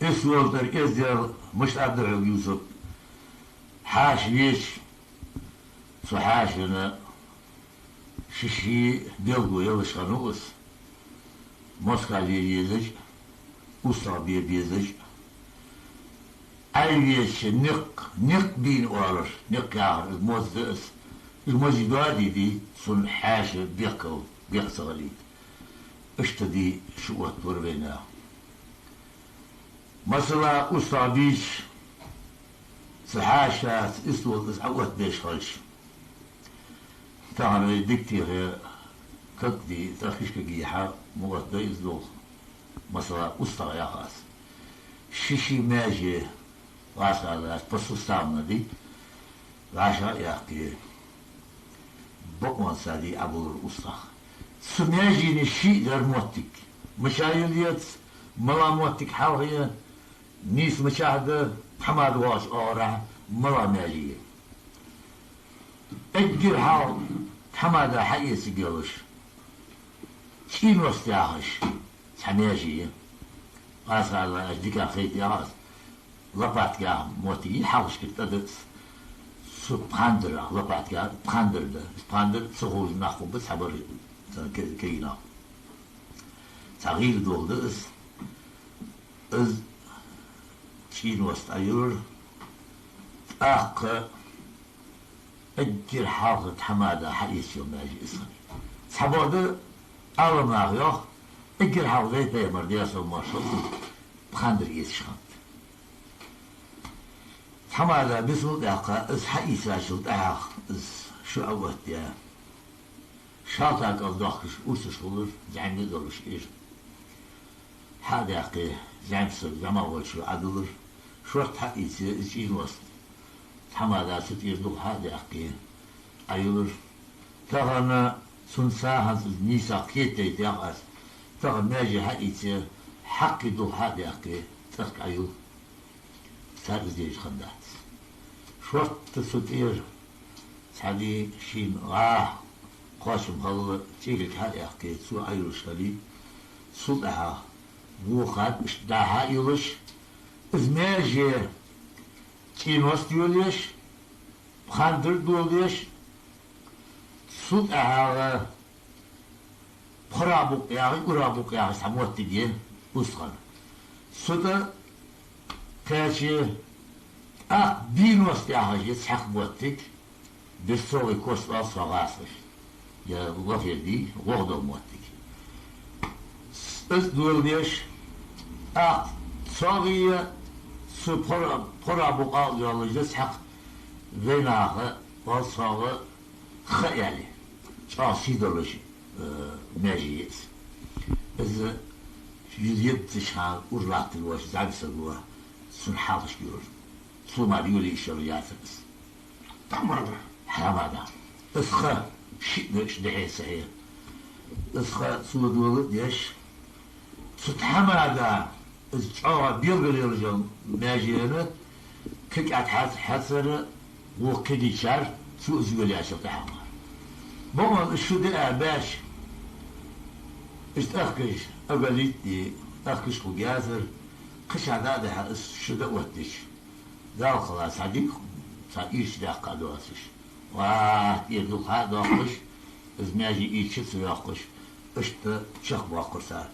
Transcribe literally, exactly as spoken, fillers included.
Исволтар эздел мишта дар хьога, Юсуп? Хьаьша веча, цу хьаьшана ши-ши белго елаш хиннав из. Москал е езаш, устагӀа бе безаш. Ӏай веча никъ, никъ бийна оалар, никъ яхар из моз да из. Из моз доаде дий, цун хьаьша бехкал, бехк ца хилийта. Иштта дий шу оттавар вайнаьха. Масала, устагӀа бийча, цу хьаьшаца Исволт из Ӏооттабеш хилча. Тахан вай дика техе, как дий, цӀа хишка гийхьа, ма оттадай из дулх. Масала, устагӀа яха аз. Ши-ши маьже, васалас, по суставам дий, вӀашагӀъяккхе, бокъонца дий Ӏобулар устагӀа. Цу маьженаш шиъ дар моттиг. Мича йила еза, мала моттиг хьалхе, нийса мичахьа да, тхьамада воагӀача оагӀорахьа мала маьже я. Эггара хьалха тхьамада хьаэца йолаш, чӀийност яхаш цхьа маьже я. Масала, аша дикагӀа хайтар яхаш, лопатка яха моттиг я, хьалхашкара тӀа да из. Цу пхандара, лопатка, пхандар да. Пхандар ца ховш нах хургба, цхьабараш, ца ке-, кегий нах. Цхьа гӀийла дола да из. Из чӀийност Ӏойиллар, тӀаккха эггара хьалха тхьамада хьаэца йола маьже из хиннай. Цхьабакъда Ӏаламнаха йоах, эггара хьалха вай Пайхамар, Даьла салам-моаршал хилда цунна, пхандар эцаш хиннад. Тхьамада бисмал даьккха, из хьаийцачул тӀехьагӀа из шу Ӏооттадаь, шалта кӀал доахкаш урсаш хулар, зӀамига долаш ира. Хьа а даьккхе, зӀамига саг зӀамагӀа волча Ӏодуллар. Шортта хьаийце, из чӀийност, тхьамада цу тӀера дулх хьа а даьккхе, Ӏойиллар. Тахан цунца хӀанз из нийсагӀа кхетадайта яхаш аз. Тахан маьже хьаийце, хьакхий дулх хьа а даьккхе, цӀагӀа Ӏойилла. Цар из деш хиннадац. Шортта цу тӀера цхьа дий шийна гӀа кхоачам хилла, чӀегилг хьа а яьккхе, цо Ӏойиллаш хилий, цул тӀехьагӀа вохад, иштта дӀа-хьа йолаш, из маьже чӀийност йолаеш, пхандар доладеш, цул тӀехьагӀа пхорагӀбукъ яхаш, урагӀбукъ яхаш цхьа моттиг я устагӀа. Цу тӀа кхаьче, тӀаккха бийност яхаш я цхьаькха моттиг, берцовый кость оал цох гӀазкхаша, е лофер дий, вогӀа дола моттиг. Из доладеш, тӀаккха цогӀа е цу пхора-, пхорагӀбукъ ала йоаллаш я цхьаькха, вайнаха оал цох ха аьле, чӀоагӀа сий долаш, э, маьже я из. Из юха езача хана ура латташ волча зӀамига саго цунна хьалхашка йора. Цо мара йолае йиш йолаш яцар из. Тхьамада. Тхьамада. Из ха шиъ да уж дехьа-сехьа. Из ха цо дола а деш, цу тхьамада из чӀоагӀа белгалъелаш йола маьжена кхы кӀаьд хьац-, хьацар, вокх кегийчар, цо из йолаяьчул тӀехьагӀа мара. Бокъонца из шу диа баьш, из тӀехкаш, оголить дий, тӀехкаш хургьяцар, кхычахьа дӀа а дихьа, из шу дӀаоттадича, Далла хала цхьа дика, цхьа ийрча даьккха а доацаш, ва, тӀера дулх хьа а доаккхаш, из маьже ийрча ца йоаккхаш, иштта чакхбоаккхар цар.